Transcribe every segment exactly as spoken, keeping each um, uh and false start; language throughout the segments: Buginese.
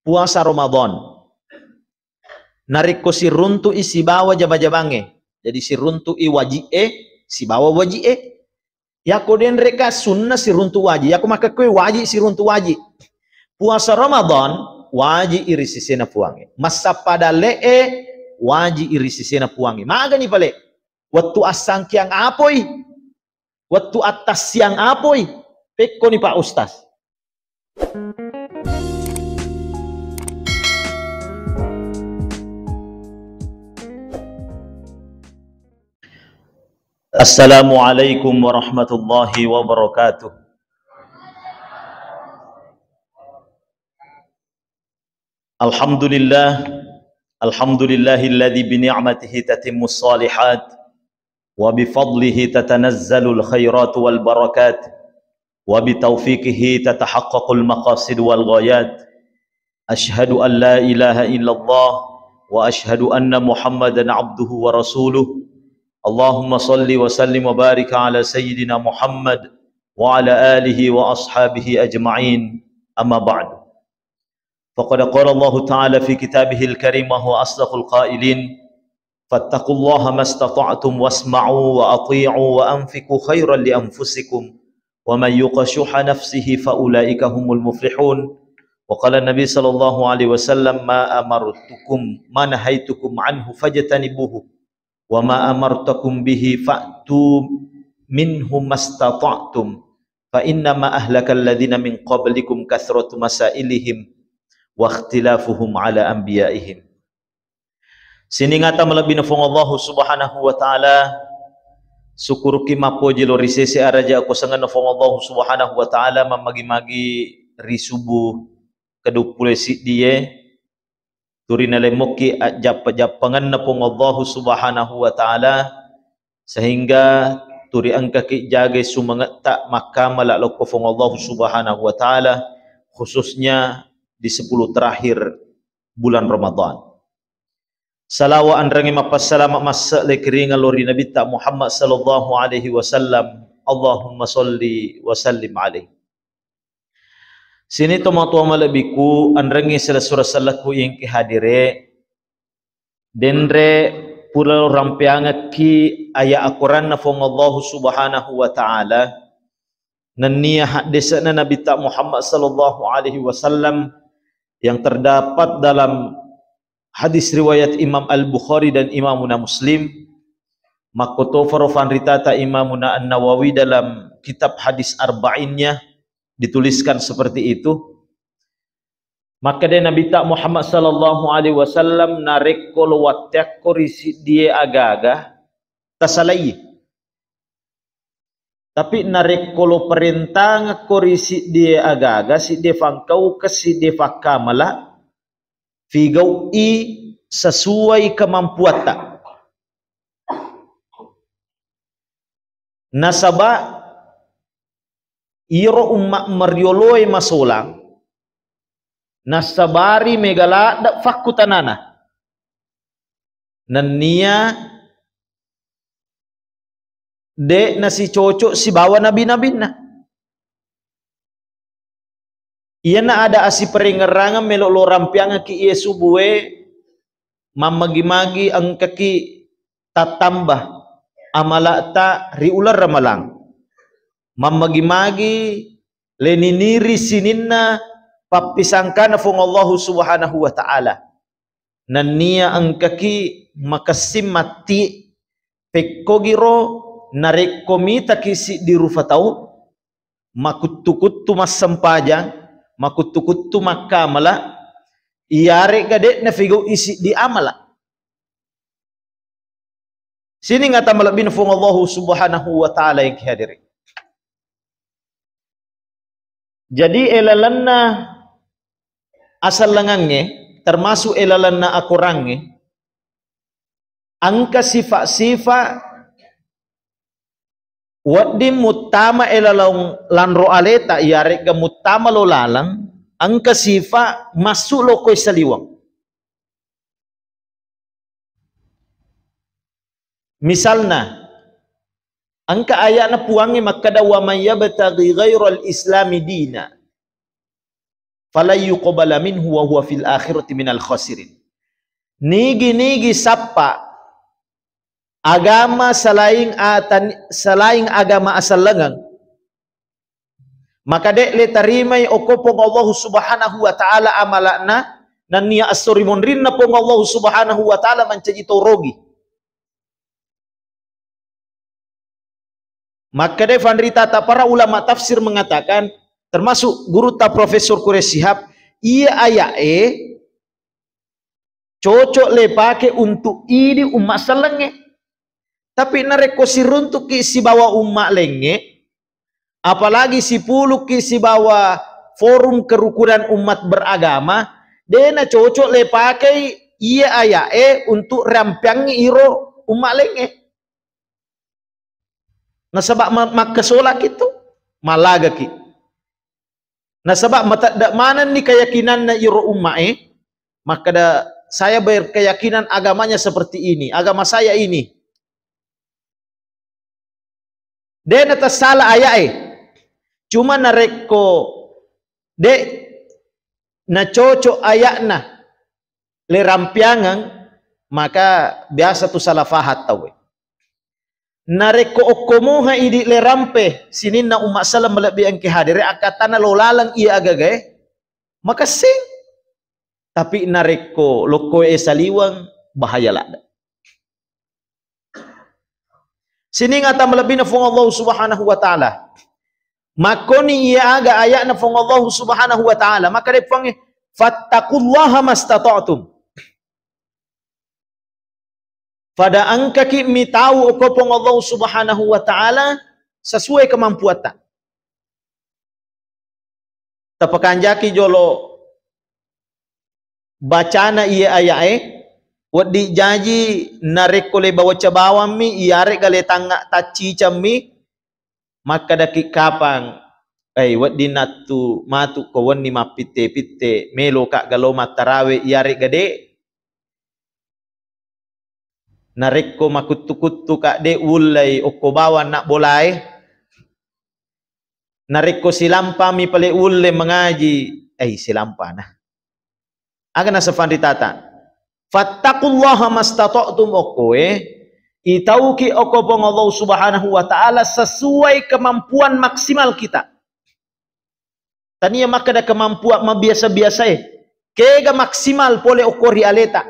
puasa Ramadan. Narekko siruntu'i sibawa jama-jamangnge, jadi siruntu'i waji'e sibawa waji'e. Yako denreka sunna siruntu waji, yako makkekkoi waji siruntu waji. Puasa Ramadan waji iri sisena Puangnge. Massappa dalle'e waji iri sisena Puangnge. Magani pale? Wettu assangkiang apoi? Wettu attassiang apoi? Pekkoni Pak Ustaz. Assalamualaikum warahmatullahi wabarakatuh. Alhamdulillah. Alhamdulillahilladzi bi ni'matihi tatimmus shalihat, wa bi fadlihi tatanazzalul khairat wal barakat, wa bi taufiqihi tatahaqqaqul maqasid wal ghayat. Asyhadu an la ilaha illallah wa asyhadu anna Muhammadan abduhu wa rasuluh. Allahumma salli wa sallim wa barik ala sayyidina Muhammad wa ala alihi wa ashabihi ajma'in. Amma ba'du. Faqad qala Allahu ta'ala fi kitabihil karim wa huwa asdaqul qailin, "Fattaqullaha mastata'tum wasma'u wa ati'u wa anfiqu khairan li anfusikum wa man yuqa syuhha nafsihi fa ulaika humul muflihun." Wa qala Nabi sallallahu alaihi wasallam, "Ma amartukum, ma nahaitukum anhu fajtanibuhu, wa ma amartakum bihi fa'tu minhu mastata'tum, fa inna ma ahlakal ladzina min qablikum kathratu masailihim wa ikhtilafuhum ala anbiyaihim." Sining ata malebbina Puang Allahu Subhanahu wa Ta'ala, sukkuruki mappoji lao ri sese araja akuasangenna Puang Allahu Subhanahu wa Ta'ala, mammagi-magi ri subu keduppulo siddie, turi nalemmokki ajjappa-jappangenna Puang Allahu Subhanahu wa Ta'ala, sehingga turi engkaki jagai sumangetta makkamala lokko Puang Allahu Subhanahu wa Ta'ala, khususnya di sepuluh terakhir bulan Ramadan. Salawa anrengnge mappasalama masse lekiringa lori Nabitta Muhammad sallallahu alaihi wasallam. Allahumma salli wa sallim alaihi. Sini tomatoa malebbiku, anrengnge sila sura sallaku yengki hadire, denre pura rampeangekki aya akoranna Puang Allahu Subhanahu wa Ta'ala, nennia haddese'na Nabitta Muhammad sallallahu alaihi wasallam yang terdapat dalam hadis riwayat Imam Al-Bukhari dan Imamuna Muslim. Makkotofaro fanritata Imamuna An-Nawawi dalam kitab hadis arba'innya dituliskan seperti itu. Makkeda Nabitta Muhammad sallallahu alaihi wasallam, narekko lo watteakko ri siddie agaga, tasalai. Tapi narekko lo parentangekko ri siddie agaga, siddie fangkaukeng, siddie fakkamala, figau'i sesuai kemampuatta. Nasaba iyaro umma marioloe masolang, nassabari mega ladde fakkutanana. Nennia de' nasicocok sibawa nabi-nabinna. Iyana ada asiparengerangeng melo lo rampeangekki iye subue, mammagi-magi engkaki tattamba amala'ta ri uleng Ramalang. Mammagi-magi leniniri sininna pappisangkana Puang Allahu Subhanahu wa Ta'ala. Nennia engkaki makessing matti, pekkogiro narekko mitaki siddi rufa tau, makuttu-kuttu massempajang, makuttu-kuttu makkamala, iyaregga de' nafigau'i siddi amala. Sining ata malebbina Puang Allahu Subhanahu wa Ta'ala yang hadiri. Jadi, ilalenna asallangangnge, termasuk ilalenna akorangnge, engka sifa-sifa wedding muttama ilalang lanro aleta, iyaregga muttama lo laleng, engka sifa massu lokoi saliweng. Misalna, engka aya'na Puangnge makkeda, "Wa may yabtaghi ghairal islami dina." falan yuqbala minhu wa huwa fil akhirati minal khasirin. Nigi-nigi sappa agama selain atan-, selain agama asellengeng, maka de' le tarimai okko Puang Allah Subhanahu wa Ta'ala amala'na, nennia esso ri monrinna Puang Allah Subhanahu wa Ta'ala mancaji tau rogi. Makkedai fanritata para ulama tafsir mengatakan, termasuk gurutta Profesor Quraish Shihab, iya aya'e cocok le pake untuk idi umma sellengnge. Tapi narekko siruntukki sibawa umma laingnge, apalagi sipulukki sibawa forum kerukunan umat beragama, de' nacocok le pakei iya aya'e untuk rampeangngi iro umma laingnge. Nasaba ma-, makkesolaki tu, malagaki. Nasaba matedde manenni keyakinanna iro ummae, makkeda, "Saya berkeyakinan agamanya seperti ini, agama saya ini." De' natessala aya'e. Cuma narekko de' nacocok aya'na le rampiangeng, maka biasa tu salah faham tauwe. Narekko okko muha idi le rampe sininna umma selleng malebbi engke hadere, akkattana lo laleng iya agagae, makessing. Tapi narekko lokkoe saliweng, bahaya ladde. Sining ata malebbina Fuang Allah Subhanahu wa Ta'ala. Makkoni iya aga aya'na Fuang Allah Subhanahu wa Ta'ala. Makkeda Fuangnge, "Fattaqullaha mastata'tum." Pada engkaki mitau okko Fuang Allah Subhanahu wa Ta'ala sesuai kemampuatta. Tapakanjaki jolo bacana iye aya'e, wedding jaji narekko le bawaca bawammi, iyarega le tangnga taccicammi, makkedaki kapang, "Ai, wedding nattu matu ko wenni mappitte-pitte, meloka galo mattarawe iyarega de'." Narekko makuttu-kuttu ka de' ullei okko bawang na bolae. Narekko silampami pale ulle mengaji, eh, silampana. Aga naseng fanritata? "Fattaqullaha mastata'tum," okkoe, itauki okko Puang Allah Subhanahu wa Ta'ala sesuai kemampuan maksimal kita. Tania makkeda kemampuan mabiasa-biasae. Kega maksimal pole okko ri aleta.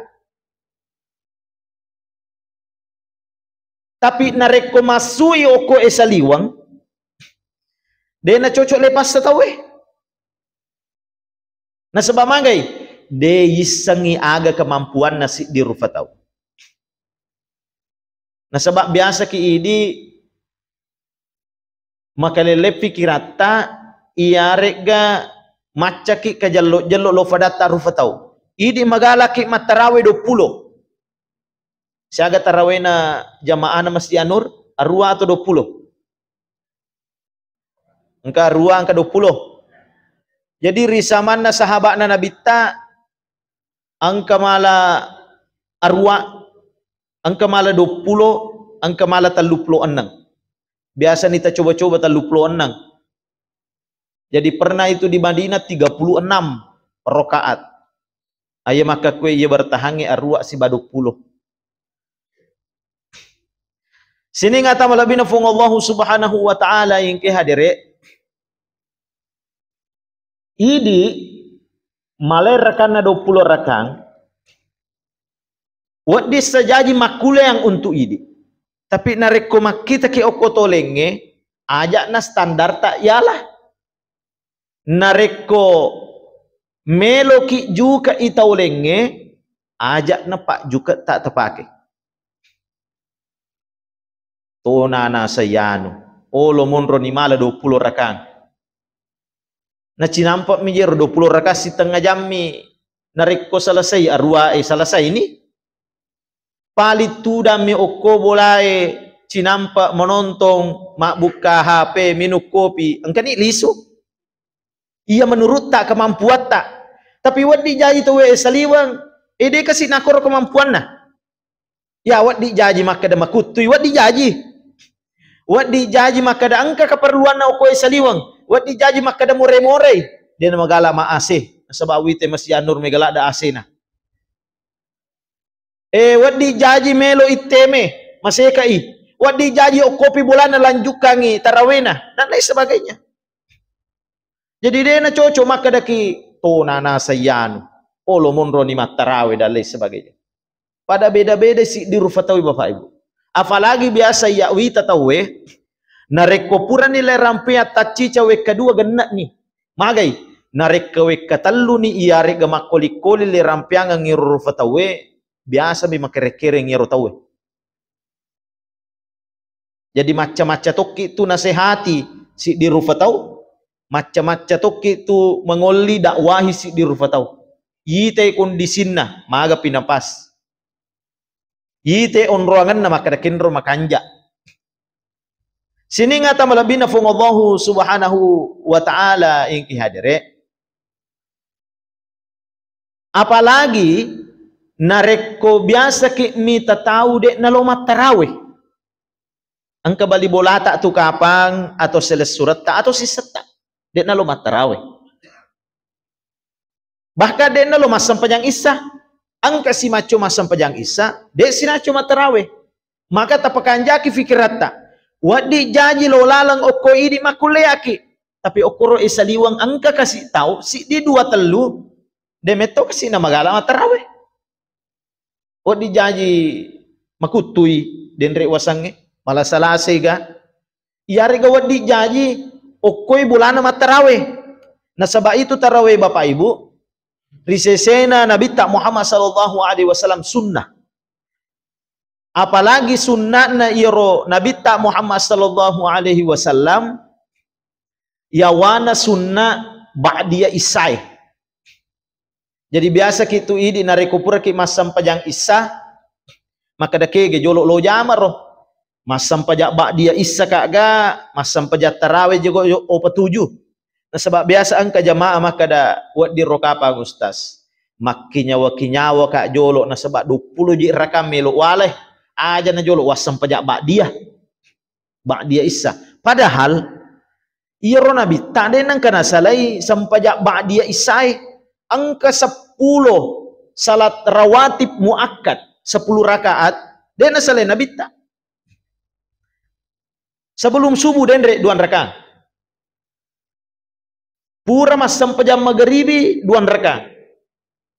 Tapi narekko massui okko e saliweng, de' nacocok le passa tauwe. Nasaba magai? De' issengngi aga kemampuanna siddi rufa tau. Nasaba biasaki idi makalele pikiratta, iyaregga maccaki kajello-jello lo fadatta rufa tau. Idi magalaki mattarawe duappulo. Siaga tarawena jamaahna Masjid Anur, arua atau duappulo? Engka arua, engka duappulo. Jadi ri samanna sahaba'na Nabitta, engka mala arua, engka mala duappulo, engka mala telluppulo enneng. Biasani tacoba-coba telluppulo enneng. Jadi pernah itu di Madinah tiga puluh enam rakaat. Aye makkakkue iya bertahangngi arua siba duappulo. Sining ata malebbina Fuang Allahu Subhanahu wa Ta'ala engke hadere. Idi malai rakanna duappulo rakang, wedding sajaji makkuleang untuk idi. Tapi narekko makkitaki okko tolengnge, aja'na standarta iyalah. Narekko meloki juka i tau lengnge, aja'na pajjuketta tapake. Tona nasai anu, olo monro ni mala duappulo rakang. Nacinampami jero duappulo rakang sitengnga jammi, narekko selesai arua e, selesai ni. Paling tudammi okko bolae, cinampa menontong, mabbukka H P, minung kopi, engkani lisu. Iya menurutta kemampuatta. Tapi wedding jaji tauwe saliweng, eh, de' kasi nakkoro kemampuanna. Ya, wedding jaji makkeda makuttui, wedding jaji. Wedding jaji makkeda engka keperluanna okko e saliweng, wedding jaji makkeda more-morei. de' namagala ma A C, nasaba' wite Masjid An-Nur mega ladde' A C-na. Eh, wedding jaji melo itteme, maseka'i. Wedding jaji okkopi bolana lanjukkangi tarawena, dan lain sebagainya. Jadi, de' nacocok makkedaki, "To, nana sayyanu, olo monroni mattarawe," dan lain sebagainya. Pada beda-beda siddi rufa tauwe, Bapak Ibu. Apalagi biasa iya' wita tauwe, narekko purani le rampea taccica wekka dua genne'ni. Magai, narekko wekka telluni iyarega makkoli-koli le rampeangengngi ro rufa tauwe, biasa mi makere-kereng iyaro tauwe. Jadi macca-macca tokki tu nasehati siddi rufa tau, macca-macca tokki tu mangolli dakwahi siddi rufa tau. Itai kondisinna, maga pi napas. Itai onroangenna makkeda kenro makanja. Sining ata malebbina Fuang Allahu Subhanahu wa Ta'ala, engki hadere. Apalagi narekko biasaki mita tau de' nalo mattarawe. Engka bali bolata tu kapang atau selessuretta atau sissetta. De' nalo mattarawe. Bahkan de' nalo massempajang issa. Engka si macco massempajang issa, de' si nacco mattarawe. Maka tapakanjaki fikiratta. Wedding jaji lo laleng okko idi makkulleaki. Tapi okkoro e saliweng engka kasi tau, siddi dua tellu, de' metto kasi namagala mattarawe. Wedding jaji makuttui denre wasangnge, malasa-lasai ga. Iyarega wedding jaji okkoi bolana mattarawe. Nasaba itu tarawe, Bapak Ibu, ri sesena Nabitta Muhammad sallallahu alaihi wasallam sunnah. Apalagi sunnahna iyaro Nabitta Muhammad sallallahu alaihi wasallam, yawana sunnah ba'diyah isyae. Jadi biasaki tu idi narekko puraki massempajang issa, makkeda kege jolo lo jamaro. Massempajang ba'diyah issa ka ga, massempajang tarawe jolo opa tuju. Nasaba biasa engka jamaah makkeda, "Wedding ro kapang, Ustaz. Makkinyawa-kinyawa ka jolo, nasaba duappulo ji rakang melo wale. Aja na jolo wassempajang ba'diyah." Ba'diyah issa. Padahal iyaro Nabitta de' nengka nasalai sempajang ba'diyah issae. Engka seppulo salat rawatib muakkad, sepuluh rakaat, de' nasalai Nabitta. Sebelum subuh denre duan rakang. Pura massempajang mageribi duan rakang.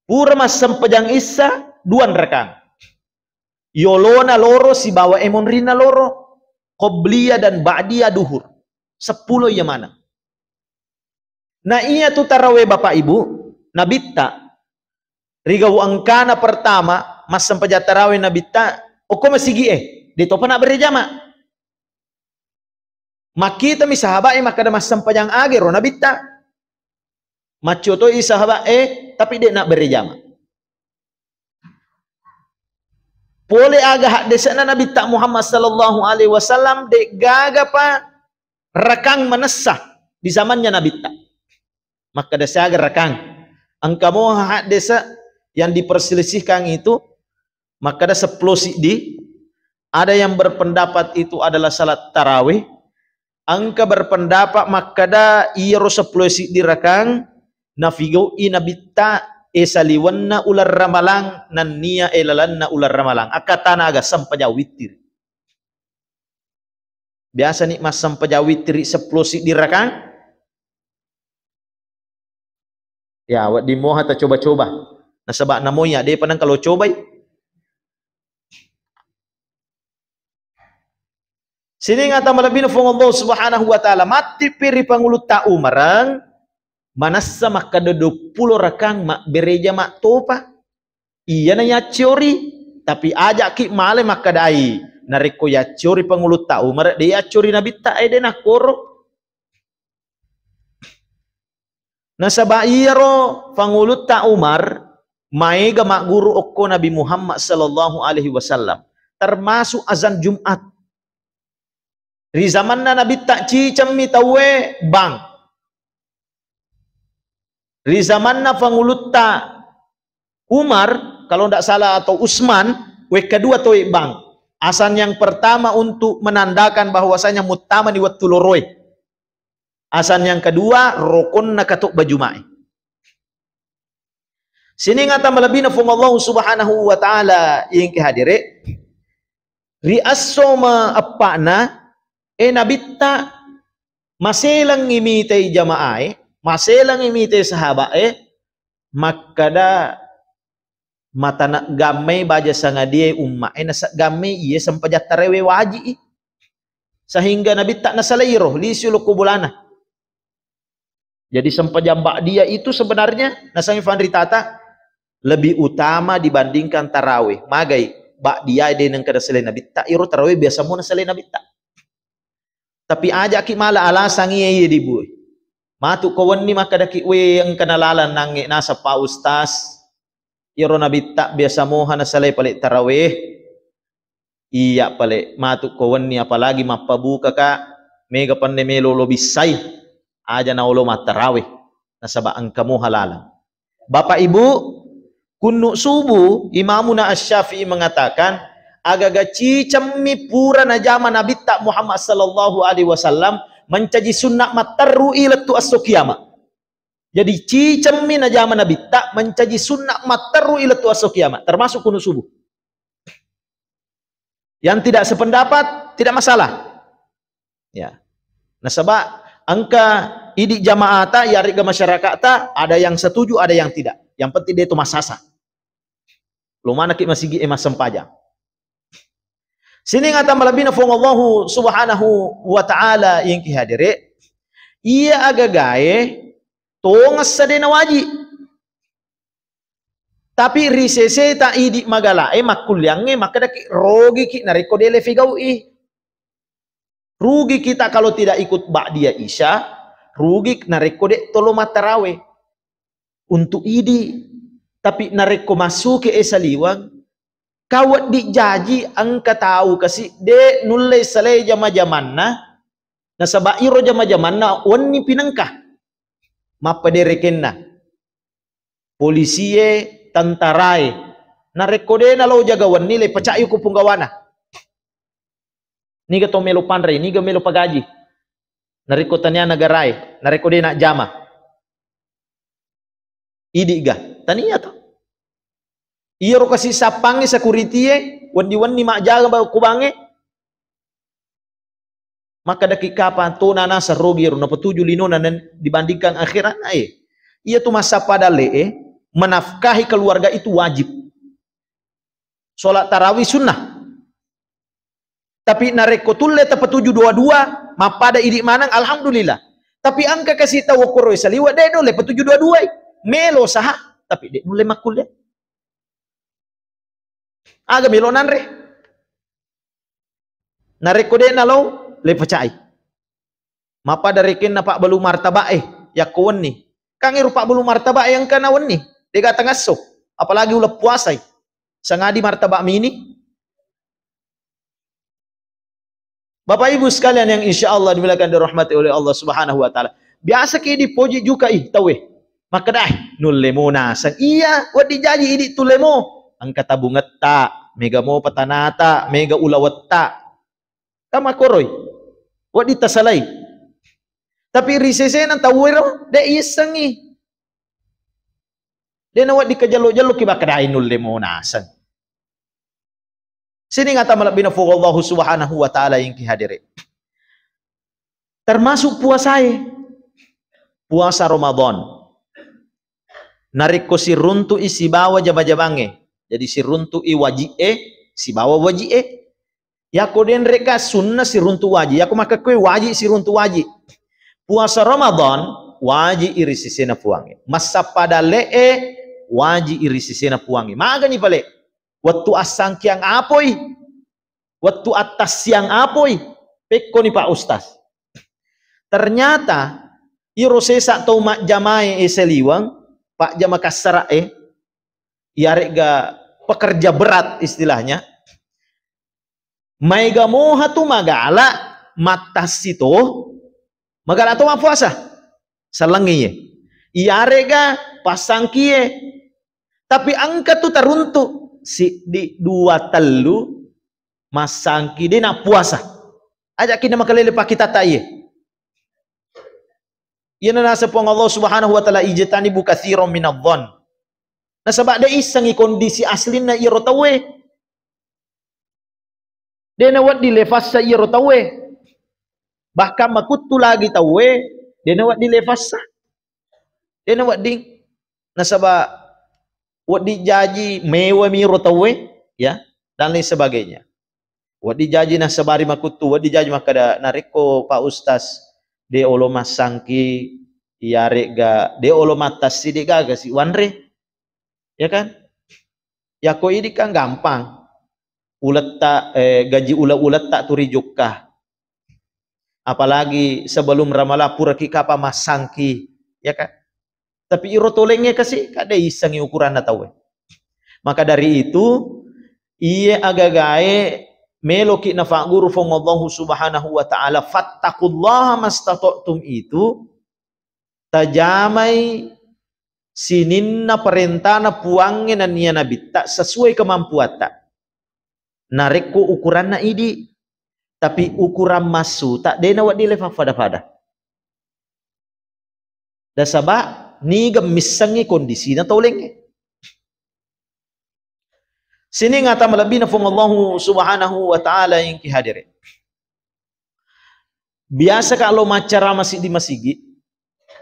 Pura massempajang issa duan rakang. Yolona loro sibawa emonrinna loro, qobliyah dan ba'diyah duhur. Seppulo iya maneng. Na iya tu tarawe, Bapak Ibu, Nabitta, rigau engkana pertama, massempajang tarawe Nabitta, okko masigi'e, de' topa nabbere jama. Makkitami sahaba'e makkeda massempajang age ro Nabitta. Maccotoi sahaba'e, tapi de' nabbere jama. Pole aga haddese'na Nabitta Muhammad sallallahu alaihi wasallam, de' gaga pa rakang manessa di zamannya Nabitta. Makkeda siaga rakang. Engka moha haddese yang diperselisihkan itu, makkeda seppulo siddi, ada yang berpendapat itu adalah salat tarawih, engka berpendapat makkeda iyaro seppulo siddi rakang nafigau'i Nabitta e saliwenna uleng Ramalang nennia e lalenna uleng Ramalang. Akkatana aga sempajang wittiri. Biasani massempajang wittiri seppulo siddi rakang. Ya, wedding moha tacoba-coba. Nasaba namoya de'pa nengka lo cobai. Sining ata malebbina Fuang Allah Subhanahu wa Ta'ala, mattipi ri Pangulutta Umareng, manessa makkeda duappulo rakang mabbere jama topa. Iyana yacciori, tapi aja'ki male makkedai, narekko yacciori Pangulutta Umar, de' yacciori Nabitta, e, de' nakkoro. Nasaba iyaro Pangulutta Umar maega magguru okko Nabi Muhammad sallallahu alaihi wasallam, termasuk azan Jumat. Ri zamanna Nabitta cicemmi tauwe bang. Ri zamanna Pangulutta Umar, kalau ndak salah, atau Utsman, wekka dua toi bang. Asan yang pertama untuk menandakan bahwasanya muttamani wettu loroe. Asan yang kedua, rokonna katobba Jumae. Sining ata malebbina Fuang Allah Subhanahu wa Ta'ala, iyengke hadere, ri esso maeppa'na, e Nabitta, maselengngi mitai jamaae, maselengngi mitai sahabae, makkada, "Matana gammai baja sangadie ummae, naseggammai iye sempajang tarawe waji'i." Sehingga Nabitta nasalai ro, lisi lokko bolana. Jadi sempajang ba'diyah itu sebenarnya nasangi fanritata lebih utama dibandingkan tarawih. Magai ba'diyah de nengka nasalai Nabitta, iro tarawih biasa mo nasalai Nabitta. Tapi aja'ki mala alasangi iye dibu. Matu ko wenni makkadaki, "We, engka nalalang nangnge naseng Pak Ustaz. Iyaro Nabitta biasa moha nasalai pale tarawih." Iya pale, matu ko wenni apalagi mappabukaka, mega penne melo lo bissai, aja naolo mattarawih, nasaba engka moha lalang. Bapak Ibu, kunnu subuh, Imamuna Asy-Syafi'i mengatakan, agaga cicemmi pura najama Nabitta Muhammad sallallahu alaihi wasallam, mancaji sunna matterru'i lettu esso kiamat. Jadi cicemmi najama Nabitta, mancaji sunna matterru'i lettu esso kiamat, termasuk kunnu subuh. Yang tidak sependapat, tidak masalah. Ya. Nasaba engka idi jamaata, yarega masyarakata, ada yang setuju, ada yang tidak. Yang penting de to massasa. Lo manaki masigi e massempajang. Sining ata malebbina Fuang Allahu Subhanahu wa Ta'ala iyengki hadere, iya agagae tongessa de nawaji. Tapi ri seseta idi magalae makkulliangnge makkedaki, rogiki narekko de le figau'i. Rugi kita kalau tidak ikut ba'diyah isya, rugi narekko de tolo mattarawe untuk idi. Tapi narekko massuke e saliweng, ka wedding jaji engka tau kasi de nulle salai jama-jamanna, nasaba iro jama-jamanna wenni pinengka mappaderekenna. Polisie, tentarae. Narekko de nalo jaga wenni, le pacai ko punggawana. Niga to melo panrei, niga melo pagaji. Narekko tania negarae, narekko de najama. Idiga, tania to. Iyaro kasi sappangnge security e, wenni-wenni majjaga ba-, kubangnge. Makkadaki kapang tona naseng rogi ero napatuju linona nan-, dibandingkan akhirat, eh. Iya tu massappa dalle'e menafkahi keluarga itu wajib. Sholat tarawih sunnah. Tapi narekko tulle tapatuju dua-dua, mappada idi maneng, alhamdulillah. Tapi engka kasi tau okkoro saliwa, de nulle patuju dua-dua. Melo saha, tapi de nulle makkulle. Aga melo nanre. Narekko de nalo, le pacai. Mappada rekenna pabbalu martaba'e, yakko wenni. Kan ero pabbalu martaba'e engkana wenni, dega tangasso, apalagi uleng puasai. Sangadi martaba mini. Bapak Ibu sekalian yang insya Allah dimuliakan dan dirahmati oleh Allah Subhanahu wa Ta'ala. Biasa ki dipoji juga ih tawe. Makkeda, "Eh, nulle mo naseng." Iya, wedding jaji idi tulle mo. Engka tabungetta, mega mo patanata, mega ulawetta. Kamakoroi. Wedding tasalai. Tapi ri sesena tauwero, de issengi. De na wedding kajello-jello ki bakkedai nulle mo naseng. Sining ata malebbina Fuang Allahu Subhanahu wa Ta'ala iyengki hadere. Termasuk puasae. Puasa Ramadan. Narekko siruntu'i sibawa jama-jamangnge. Jadi siruntu'i waji'e sibawa waji'e. Yako denreka sunna siruntu waji. Yako makkekkoi waji siruntu waji. Puasa Ramadan waji iri sisena Fuangnge. Massappa dalle'e waji iri sisena Fuangnge. Magani pale? Wettu assangkiang apoi? Wettu attassiang apoi? Pekkoni Pak Ustaz. Ternyata iro sesa tau majjamae e saliweng, pajjama kassara e, iyaregga pekerja berat istilahnya, maega moha tu magala mattassi to, magala to mappuasa. Sellengngi ye. Iyaregga passangki ye. Tapi engka tu taruntu siddi, dua, tellu, massangki de nappuasa. Aja'ki na makalele pakkitatta iye. Iyana naseng Puang Allah Subhanahu wa Ta'ala, "Ijtanibu katsiran minadh-dhon." Nasaba de issengngi kondisi aslinna iyaro tauwe. De nawedding lefassa iyaro tauwe. Bahkan makuttu lagi tauwe, de nawedding lefassa. De nawedding. Nasaba wedding jaji mewami ro tauwe, ya, dan lain sebagainya. Wedding jaji nasabari makuttu, wedding jaji makkeda, "Narekko Pak Ustaz de olo massangki, iyarega de olo mattassi, de gaga si wanre." Ya kan? Yako idi kan gampang. Uletta, eh, gaji ula-, uletta tu rijukka. Apalagi sebelum Ramalang puraki kapa massangki, ya kan? Tapi iro tolengnge kasi, kade issengi ukuranna tauwe. Maka dari itu, iye agagae meloki nafagguru Fuang Allahu Subhanahu wa Ta'ala, "Fattaqullaha mastata'tum" itu tajamai sininna parentana Puangnge nennia Nabitta sesuai kemampuatta. Narekko ukuranna idi, tapi ukuran massuta de nawedding le faffada-fada. Nasaba niga missengngi kondisina taulengnge. Sining ata malebbina Fuang Allahu Subhanahu wa Ta'ala yang ki hadere. Biasa ka lo maccarama siddi masigi,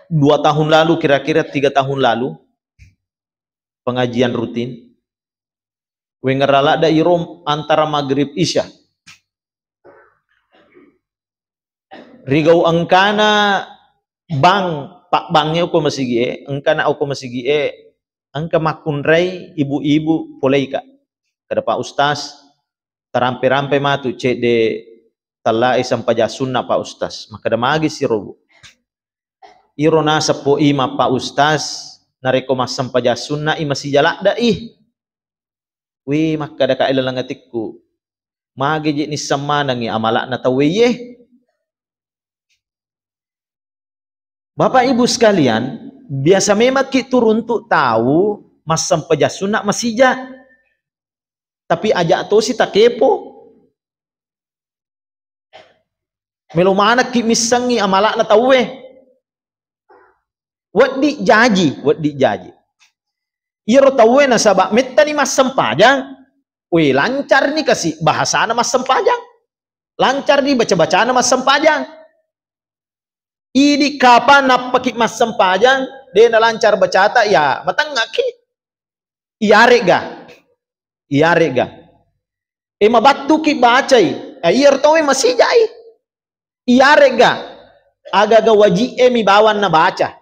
dua tahun lalu, kira-kira tiga tahun lalu, pengajian rutin. Wengngerra ladda iro antara maghrib isya. Rigau engkana bang, pabbangnge okko masigie, engkana okko masigie, engka makkunrai ibu-ibu poleika. Kada Pak Ustaz, tarampe-rampe matu cedde tellae sempajang sunna Pak Ustaz. Makkeda magi siro, Bu? Iro naseppo imang Pak Ustaz, narekko massempajang sunna i masija ladde i. Wi, makkeda ka ilaleng atikku, magi je nisseng manengi amala'na tauwe iye? Bapak Ibu sekalian, biasa memang ki turuntu tau massempajang sunna masija. Tapi aja tosi takepo. Melo manekki missengi amala'na tauwe. Weddi jaji, weddi jaji. Iyaro tauwe nasaba mettani massempajang, we, lancarni kasi bahasana massempajang. Lancarni baca-bacana massempajang. Idi kapang nappaki massempajang, de nalancar bacata, ya matengngaki. Iyarega, iyarega. E, mabattuki bacai. E, iyaro tauwe masijai. Iyarega, agaga waji'e mi bawang nabaca.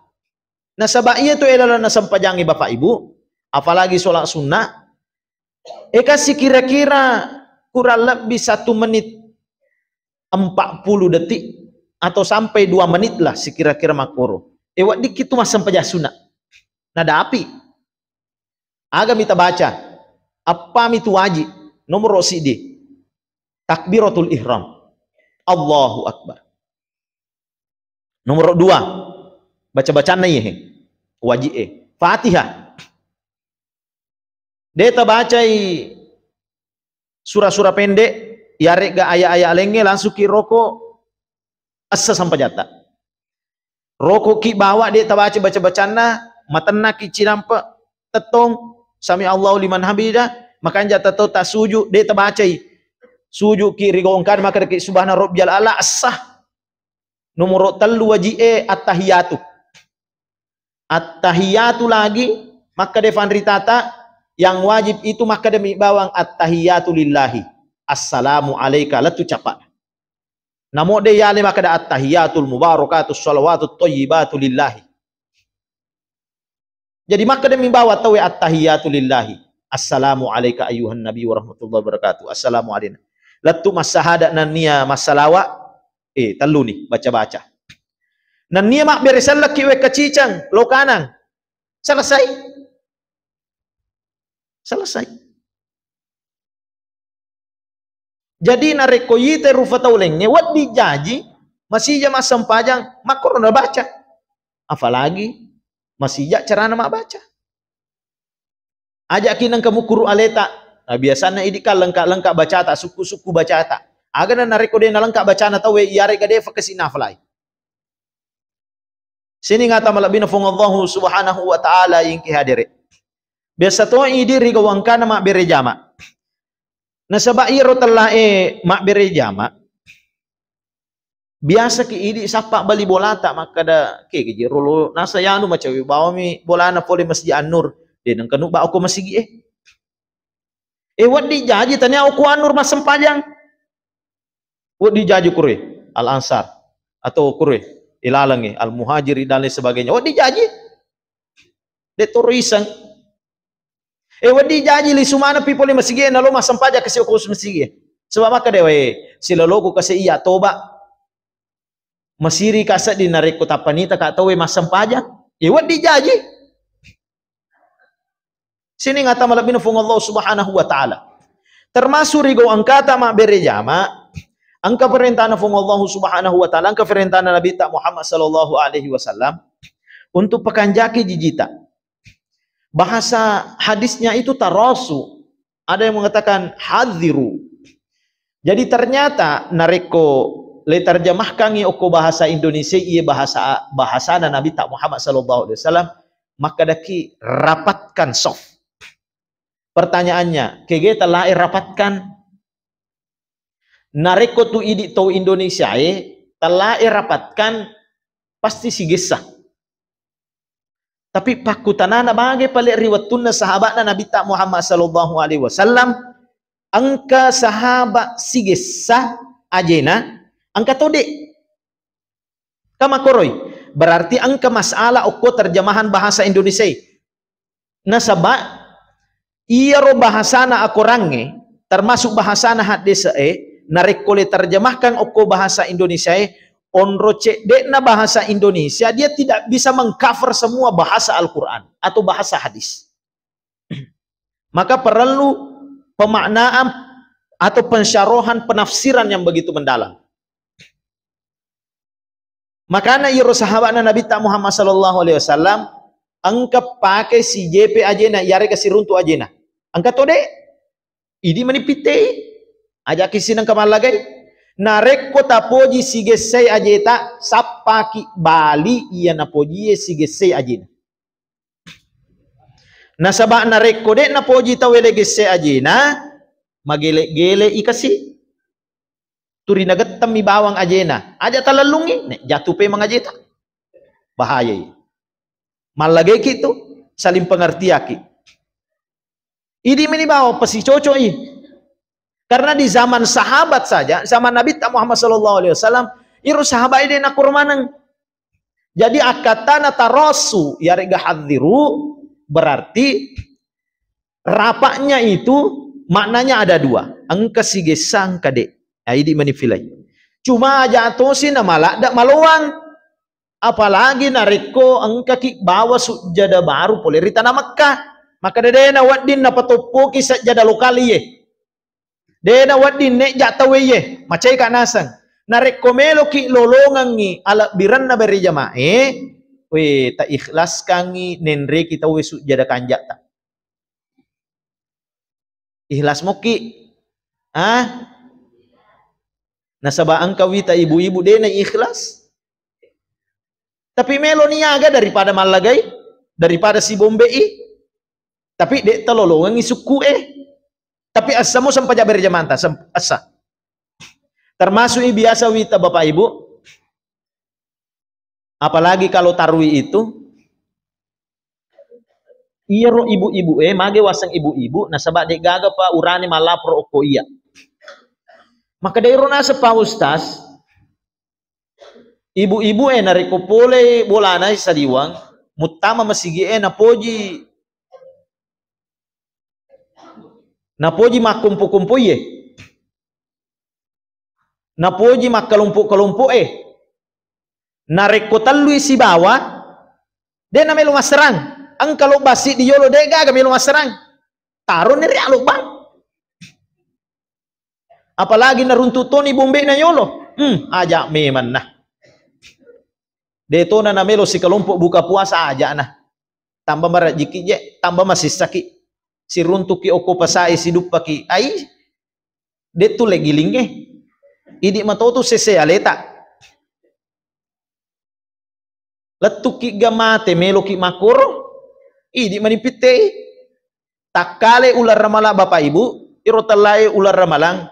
Nasaba iyatu e lalenna sempajangnge Bapak Ibu, apalagi sholat sunnah, e kasi kira-kira kurang lebbi satu menit empat puluh detik atau sampai dua menit lah, sekira-kira makkoro. E, weddikki tu massempajang sunna. Nadapi. Agami tabaca? Appami tu waji? Nomoro siddi, takbiratul ihram. Allahu Akbar. Nomoro dua, baca-bacanna iye he. Waji e. Fatihah. De tabacai sura-sura pendek, iyarega aya-aya laingnge, langsung ki roko, essa sampajatta. Roko ki bawa, de tabaca baca-bacanna, matennaki cinampe tettong, sami Allahu liman hamida, makanja tettong tasuju, de tabacai. Suju ki rigongkan, maka deki subhana rabbiyal a'la, essa. Nomoro tellu waji e attahiyatu. Attahiyatu lagi, makkeda fanritata, yang wajib itu makkeda mi bawang attahiyatu lillahi. Assalamu alaika, lettu capa. Namo de yale makkeda attahiyatul mubarakatus salawatut thayyibatu lillahi. Jadi makkeda mi bawang tauwe attahiyatu lillahi. Assalamu alaika ayyuhan nabi wa rahmatullahi wa barakatuh. Assalamu alaina. Lettu massahada nennia massalawa, eh, telluni baca-baca. Nennia mabbere sellekki wekka ciceng, lo kanang. Selesai. Selesai. Jadi narekko yita rufa tau laingnge, wedding jaji masija massempajang, makkoro nabaca. Apalagi masija carana mabbaca. Ajaki nengka mukkuru aleta. Nah, biasanna idi kan lengka-lengka bacata, sukku-sukku bacata. Agana narekko de nalengka bacana tauwe, iyarega de fakasi nafalai. Sining ata malebbina Fuang Allahu Subhanahu wa Ta'ala, engkae hadere. Biasa to idi ri gau engkana mabbere jama. Nasaba iyaro tellae mabbere jama, biasaki idi sappa bali bolata makkeda, "Kegi je rolo nasa yanu macawe bawami bolana pole Masjid An-Nur, de nengka nubba okko masigi e." E, wedding jaji tania okko An-Nur massempajang. Wedding jaji kure Al-Ansar atau kure ilalengnge Al-Muhajiri dan lain sebagainya. Wedding jaji. De toro iseng. E, wedding jaji lisu maneng pi pole masigi e, nalo massempajang kasi okko masigi e. Sebab makkeda, "We, siloloku kasi iya toba." Masiri ka seddi narekko tappa nita ka tauwe massempajang. E, wedding jaji. Sining ata malebbina Fuang Allah Subhanahu wa Ta'ala. Termasuk ri gau engkata mabbere jama, engka perintahna Fuang Allah Subhanahu wa Ta'ala, engka perintahna Nabitta Muhammad sallallahu alaihi wasallam untuk pakanjaki jijita. Bahasa hadisnya itu tarasu. Ada yang mengatakan hadziru. Jadi ternyata narekko le terjemahkangi okko bahasa Indonesia, iya bahasa, bahasana Nabitta Muhammad sallallahu alaihi wasallam, makkadaki rapatkan soft. Pertanyaannya, kege tellae rapatkan? Narekko tu idi tau Indonesia e, tellae rapatkan, pasti sigessa. Tapi pakkutanana, bage pale ri wettunna sahaba'na Nabitta Muhammad sallallahu alaihi wasallam, engka sahabat sigessa ajena, engka tode. Kamakoroi, berarti engka masalah okko terjemahan bahasa Indonesia e. Nasaba iyaro bahasana akorangnge, termasuk bahasana haddese e, narekko le terjemahkan okko bahasa Indonesia e, onro cedde'na bahasa Indonesia, dia tidak bisa mengcover semua bahasa Al-Quran atau bahasa hadis. Maka perlu pemaknaan atau pensyarohan, penafsiran yang begitu mendalam. Makana iyaro sahaba'na Nabitta Muhammad sallallahu alaihi wasallam engka pake sijepe ajena, iyarega siruntu ajena. Engka tode, idi mani pittei, ajaki sinengka mallagai. Narekko tapoji sigessai ajeta, sappaki bali iya napojie sigessai ajena. Nasaba narekko de napoji tauwe le gesse ajena, magele-gele i kasi. Turi nagettemmi bawang ajena, aja talellungi, ne jatu pemeng ajeta. Bahayai. Mallagaiki tu, saling pengertiaki. Idi meni bawang pasicocoi. Karena di zaman sahabat saja, zaman Nabi Muhammad sallallahu alaihi wasallam, iru sahabat ini nakur maneng. Jadi akkattana tarasu, yarega hadziru, berarti rapaknya itu maknanya ada dua. Engka sigessa, engka de. Nah, idi mani filai. Cuma aja tosi na maladda maloang. Apalagi narekko engkaki bawa sujjada baru pole ri tanah Mekkah. Maka de na wedding napatoppoki sajjada lokal iye. De na wedding ne'ja tauwe iye, macai ka naseng. Narekko meloki lolongengngi alebbirenna bere jamae, we, ta ikhlaskangngi nenreki tauwe sujjada kanja'ta. Ikhlas mokki? Ah? Nasaba engka wita ibu-ibu de na ikhlas. Tapi melo niaga daripada mallagai, daripada sibombe'i. Tapi de talolongengngi sukku e. Tapi essa mo sempaja bere jamanta, sem-, essa. Termasuk i biasa wita Bapak Ibu. Apalagi kalau tarwi itu, iyaro ibu-ibu e, mage waseng ibu-ibu, nasaba de gaga pa urane mallaporo okko iya. Maka de ro naseng pa Ustaz, ibu-ibu e narekko pole bolana saliweng, muttama masigi e napoji, napoji makkompo-kompoie. Napoji makkalompo-kalompo e. Narekko tellui sibawa, de na melo masserang. Engka lobbang siddi yolo, de gaga melo masserang. Taroni ri alobbang. Apalagi naruntu toni bombe'na yolo. Hmm, aja memang nah. De tona namelo sikalompo buka puasa aja nah. Tamba marajiki je, tamba masissaki. Siruntuki okko pasae siduppaki. Ai, de tu le gilingnge. Idi matotu sese aleta. Lettukki ga mate, meloki makkoro, idi mani pittei. Takkale uleng ramalang, Bapak Ibu, iro tellae uleng ramalang,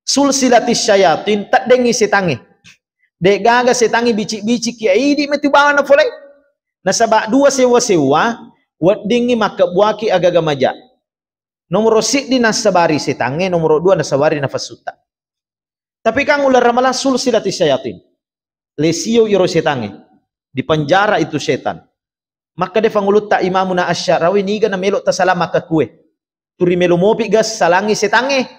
sulsilatis syayatin, teddengngi setangnge. De'gaga setangnge bicik-bicikki, idi metu bawang na folai. Nasaba dua sewwa-sewwa, weddingngi makkebbuaki agaga maja. Nomoro siddi nassabari setangnge, nomoro dua nassabari nafasutta. Tapi kan uleng ramalang sulsilatis syayatin. Lesio iro setangnge. Dipenjara itu setan. Makkeda fangulutta Imamuna Asy-Sya'rawi, niga namelo tasalang makkekue. Turi melo mopi ga salangi setangnge.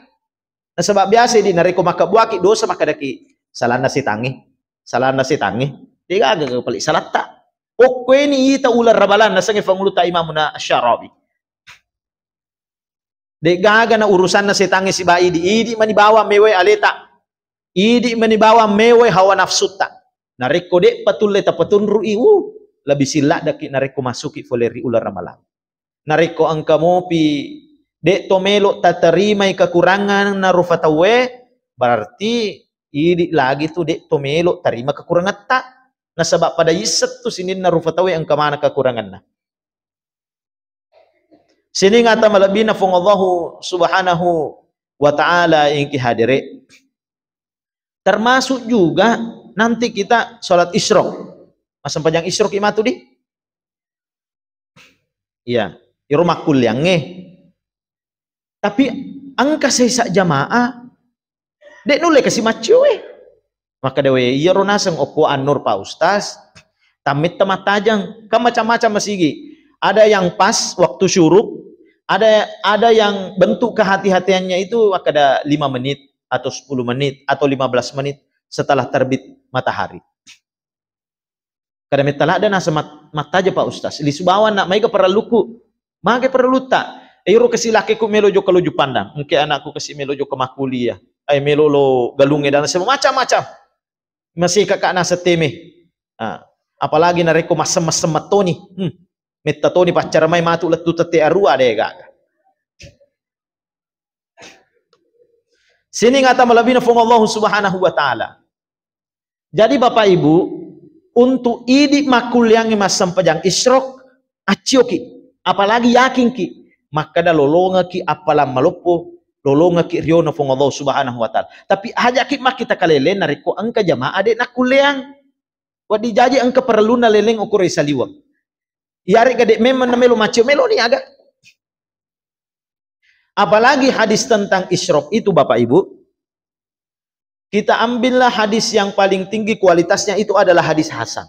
Nasaba biasa di narekko makkebbuaki dosa makkedaki salanna setangnge. Salanna setangnge. De'gaga ga pale salatta. Okkoeni ita uleng ramalang nasengnge fangulutta Imamuna Asy-Sya'rawi. De'gaga na urusanna setangnge sibawa idi, idi mani bawang mewae aleta, idi mani bawang mewae hawa nafsutta. Narekko de'pa tulle tapatunru'i, uh, lebih silladdaki narekko masuki fole ri uleng ramalang. Narekko engka mopi de' to melo taterimai kekuranganna rufa tauwe, berarti idi lagi tu de' to melo tarima kekurangetta. Nasaba pada isseng tu sininna rufa tauwe engka maneng kekuranganna. Sining ata malebbina Fuang Allahu Subhanahu wa Ta'ala engki hadere. Termasuk juga nanti kita sholat isyrok. Massempajang isyrok i matu di? Iya, iro makkulliangnge. Tapi engka sesa jamaah de' nulle kasi maccio e. Makkeda we, iyaro naseng okko annur Pak Ustaz, tammetta mattajeng, kan macam-macam masigi. Ada yang pas waktu syuruk, ada ada yang bentuk kehati-hatiannya itu makkeda lima menit atau sepuluh menit atau lima belas menit setelah terbit matahari. Kada metta ladde naseng mat-, mattajeng Pak Ustaz. Lisu bawang nak, maega parelluku. Mage parellutta. Ero kasi lakkeku melo jokka loju pandang. Engke anakku kasi melo jokka makkuliah. Ai melo lo galungnge dan semua macam-macam. Masih kakak naseng teme. Ah, apalagi narekko masseng-masseng mattoni. Hmm. Metta toni paccara mai matu lettu tette arua de' gaga. Sining ata malebbina Fuang Allahu Subhanahu wa Ta'ala. Jadi Bapak Ibu, untuk idi makkulliangngi massempajang isyrok, accioki, apalagi yakinki, makkeda lolongeki appalang maloppo, lolongeki riona Fuang Allah Subhanahu wa Ta'ala. Tapi ajaki makkita kalele narekko engka jamaah de' nakkulleang. Wedding jaji engka parellunna leleng okoro saliweng. Iyarega de' memang namelo maccio, meloni aga. Apalagi hadis tentang isyrok itu, Bapak Ibu, kita ambillah hadis yang paling tinggi kualitasnya, itu adalah hadis hasan.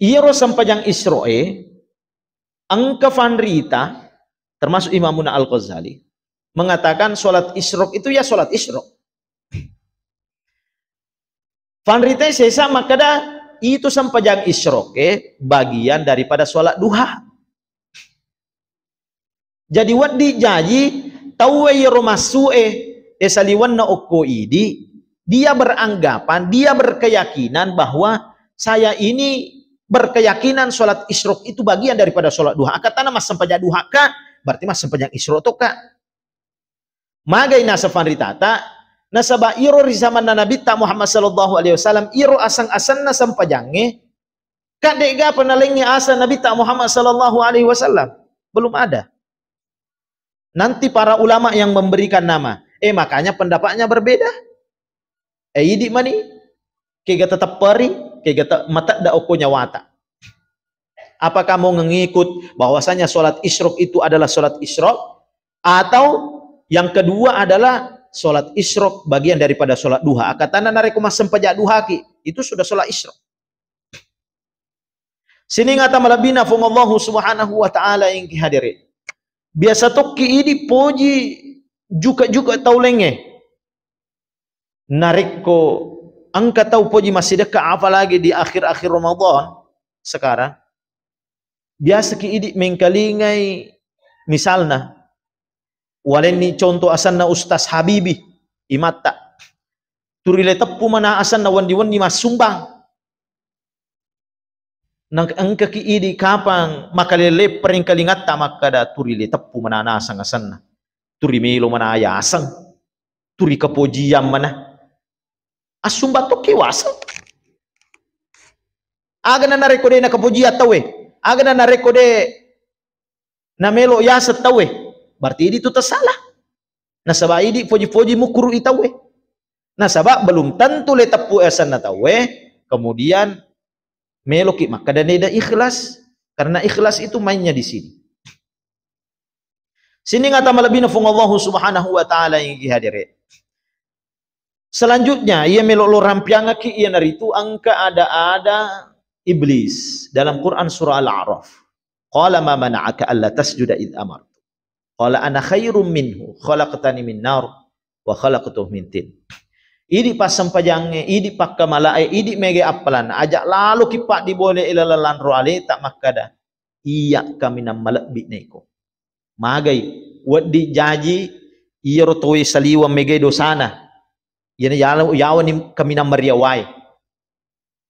Iyaro sempajang isyrok e, engka fanrita, termasuk Imamuna Al-Ghazali, mengatakan sholat isyrok itu ya sholat isyrok. Fanrita sesa makkeda, itu sempajang isyrok e bagian daripada sholat duha. Jadi wedding jaji tauwe iyaro massu e, e saliwenna okko idi, dia beranggapan, dia berkeyakinan bahwa saya ini berkeyakinan sholat isyrok itu bagian daripada sholat duha. Akatana massempajang duha ka, berarti massempajang isyrok to ka. Magai naseng fanritata, nasaba iro ri zamanna Nabitta Muhammad sallallahu alaihi wasallam, iro aseng-asenna sempajangnge, ka de'gapa nalengngi aseng Nabitta Muhammad sallallahu alaihi wasallam. Belum ada. Nanti para ulama yang memberikan nama. Eh, makanya pendapatnya berbeda. Eh, idi mani, kega tetap peri, kega te-, matedda okko nyawata. Apakah mau ngikut bahwasanya sholat isyrok itu adalah sholat isyrok? Atau yang kedua adalah sholat isyrok bagian daripada sholat duha. Akatana narekko massempajang duhaki, itu sudah sholat isyrok. Sining ata malebbina Fuang Allahu Subhanahu wa Ta'ala engki hadere. Biasa tokki idi poji juka-juka tau laingnge. Narekko engka tau poji massidekka, apalagi di akhir-akhir Ramadan sekarang, biasaki idi mengkalingai, misalna, walenni contoh asenna Ustaz Habibi, imatta. Turi le teppu mana asenna wenni-wenni massumbang. Nang engkaki idi kapang makalele peringkalingatta makkada turi le teppu mana naseng asenna. Turi melo mana ayaseng. Turi kepojiang mana. Assumba tokki waseng. Aga na narekko de' nakapoji tauwe, aga na narekko de' namelo yaseng tauwe, berarti idi tu tasala. Nasaba idi poji-poji mukkuru i tauwe. Nasaba belum tentu le teppu yasenna tauwe, kemudian meloki makkeda neda ikhlas, karena ikhlas itu mainnya di sini. Sining ata malebbina Fuang Allahu Subhanahu wa Ta'ala yang hadere. Selanjutnya, iya melo lo rampiangaki iyanaritu engka ada-ada iblis dalam Quran surah Al-A'raf. Qala ma mana'aka alla tasjuda id amartu. Qala ana khairum minhu khalaqtani min nar wa khalaqtuhu min tin. Idi passempajangnge, idi pakkamalae, idi mege appalanna, aja laloki paddibole ilaleng lanro aleta makkada, iya kaminang malebbi neko. Magai, weddi jaji iyaro towe saliweng megai dosana. Iyana yalo-, yawani kaminang mariawae.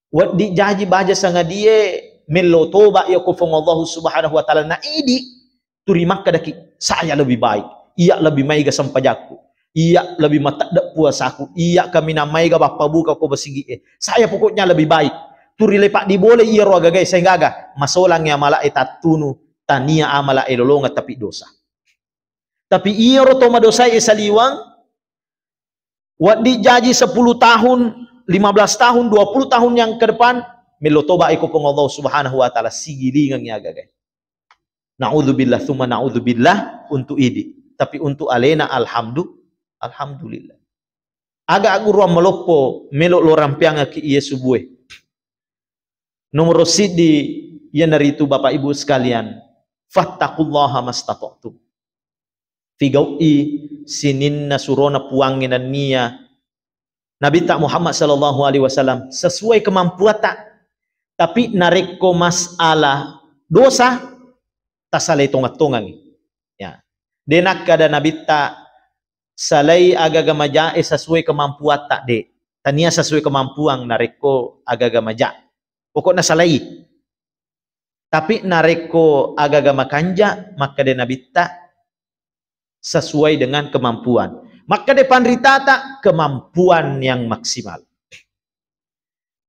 Weddi jaji baja sangadie mello toba iya ko Fuang Allahu Subhanahu wa Ta'ala na idi turi makkedaki, saya lebih baik, iya lebih maiga sempajakku, iya lebih matedde puasaku, iya kaminang maiga bappa buka ko basigi e. Saya pokoknya lebih baik. Turi lepak dibole iyaro agagae sehingga aga masolangi amala e tattunu tania amala e lolongeng tapi dosa. Tapi iyaro to madosae saliweng, weddi jaji sepuluh tahun, lima belas tahun, dua puluh tahun yang ke depan, melo toba iko Puang Allah Subhanahu wa Ta'ala, sigilingengngi agagae. Naudzubillah, tsumma naudzubillah untuk idi. Tapi untuk alena, alhamdu-, alhamdulillah. Aga agguruang maloppo melo lo rampiangaki iye subue. Nomoro siddi iyanaritu Bapak Ibu sekalian, fattaqullaha mastata'tum. Figau'i sininna surona Puangnge nennia Nabitta Muhammad sallallahu alaihi wasallam sesuai kemampuatta. Tapi narekko masalah dosa, tasalai tongeng-tongengi. Ya. De nakkada Nabitta salai agaga majae sesuai kemampuatta, de. Tania sesuai kemampuan narekko agaga maja. Pokokna salai. Tapi narekko agaga makanja, makkeda Nabitta, sesuai dengan kemampuan. Makkeda panritata, kemampuan yang maksimal.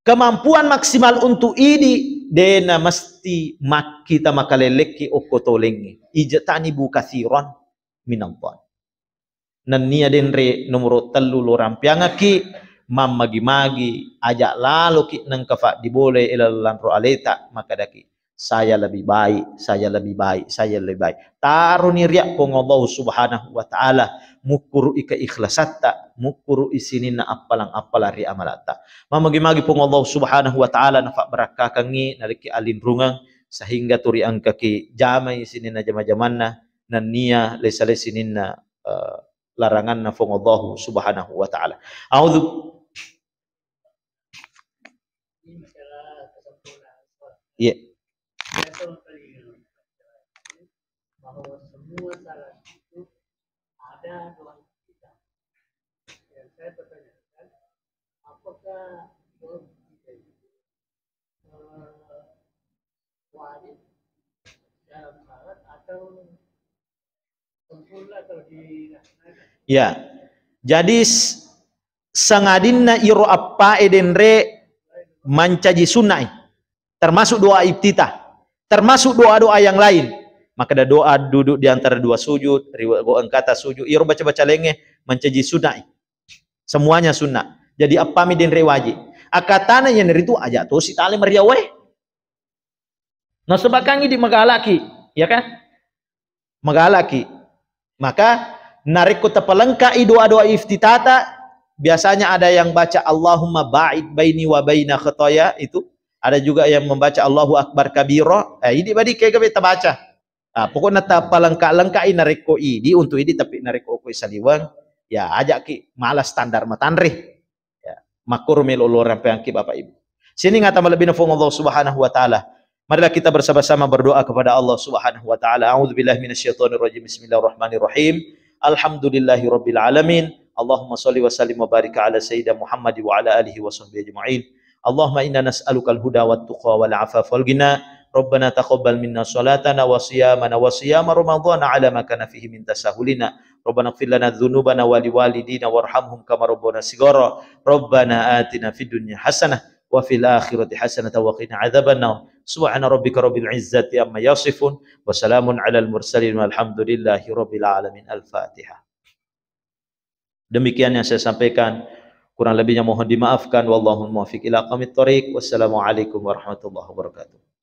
Kemampuan maksimal untuk idi, dena mesti makkita makalelekki okko tolengnge. Ijtanibu katsiran minadh-dhann. Nennia denre nomoro tellu lo rampiangakki, mammagi-magi, aja laloki nengka faddibole ilaleng lanro aleta, makkadaki, saya lebih baik, saya lebih baik, saya lebih baik. Taroni riak Puang Allah Subhanahu wa Ta'ala, mukkuru'i keikhlasatta, mukkuru'i sininna appalang-appalang ri amalatta. Mammagi-magi Puang Allah Subhanahu wa Ta'ala nafabbarakkakkengngi narekki alinrungeng, sehingga turi engkaki jamai sininna jama-jamanna, nennia lesa-lesa sininna, eh, laranganna Fuang Allahu Subhanahu wa Ta'ala. A'udzu. Iya. Bahwa semua salah itu ada doa kita. Yang saya pertanyakan, apakah doa kita itu, eh, wajib dalam salat atau sempurna kalau dilaksanakan? Ya. Jadi s-, sangadinna iro appae denre mancaji sunna'i. Termasuk doa iftitah. Termasuk doa-doa yang lain. Makkeda doa duduk di antara dua sujud, riwego engkata sujud, iro baca-baca laingnge mancaji sunna'i. Semuanya sunnah. Jadi appami denre wajib. Akkatana iyanaritu aja tosi tale mariawae. Nasaba kan idi magalaki, ya kan? Magalaki. Maka narekko tapalengka'i doa-doa iftitata, biasanya ada yang baca Allahumma ba'id baini wa baina khataya itu, ada juga yang membaca Allahu Akbar kabira. Eh, idi badi kega beta baca. Ah, pokokna tapalengka-lengkai narekko idi, untuk idi, tapi narekko okko saliweng, ya ajaki mala standar matanre. Ya, makkoro melo lo rampeangki Bapak Ibu. Sining ata malebbina Fuang Allah Subhanahu wa Ta'ala. Marilah kita bersama-sama berdoa kepada Allah Subhanahu wa Ta'ala. A'udzubillahi minasyaitonirrajim. Bismillahirrahmanirrahim. Alhamdulillahirabbil alamin. Allahumma shalli wa sallim wa barik ala sayyidina Muhammad wa ala alihi wa sahbihi ajma'in. Allahumma inna nas'alukal huda wat tuqa wal afafa wal ghina. ربنا تقبل منا صلاتنا وصيامنا وصيام رمضان على ما كان فيه من تساهلنا. ربنا اغفر لنا ذنوبنا ولوالدينا وارحمهم كما ربونا صغارا. ربنا آتنا في الدنيا حسنة وفي الآخرة حسنة وقنا عذاب النار. سبحان ربك رب العزة عما يصفون وسلام على المرسلين والحمد لله رب العالمين. الفاتحة. Demikian yang saya sampaikan, kurang lebihnya mohon dimaafkan. Wallahul muwaffiq ila aqwamit thariq. Wassalamualaikum warahmatullahi wabarakatuh.